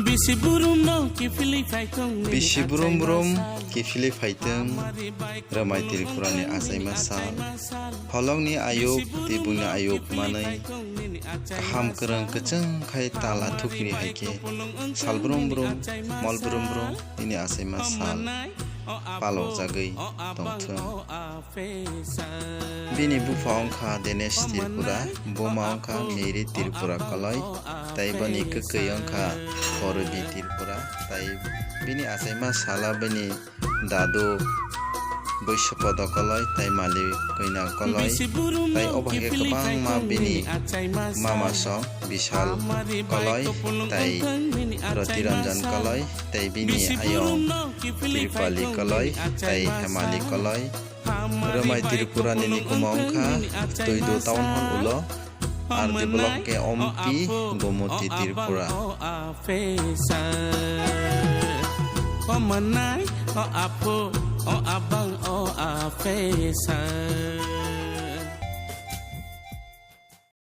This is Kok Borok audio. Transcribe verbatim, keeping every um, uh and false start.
Bisi burum no kiphilwi phaitong nini Bisi burum burum achaima sal. Kiphilwi phaitong Amari bai romai kolong Tripura ni nang achaima nini sal. Achaima sal. Holong ni ayuk, tibung ni ayuk manwi kaham kwrwng kwchwng khai tal athuk ni hai khe sal burum burum, mol burum burum nini achaima sal palok jagwi tongthwng. Bini bupha wngkha Denesh Tripura, buma wngkha Mary Tripura Koloi, tei bini kwkwi wngkha Korobi Tripura, tei bini achaima sala bini dadu Boisopodo Koloi, tei malik Koina Koloi, tei obo hai khe kwbangma bini mama song Bishal Koloi, tei Roti Ranjan Koloi, tei bini ayong Tripali Koloi, tei Hemali Koloi. Romai Tripura ni nikuma wngkha Tuidu Town Hall ulo, R D block ke Ompi, Gomoti Tripura. Komanai, o apo, o abang, o apesa.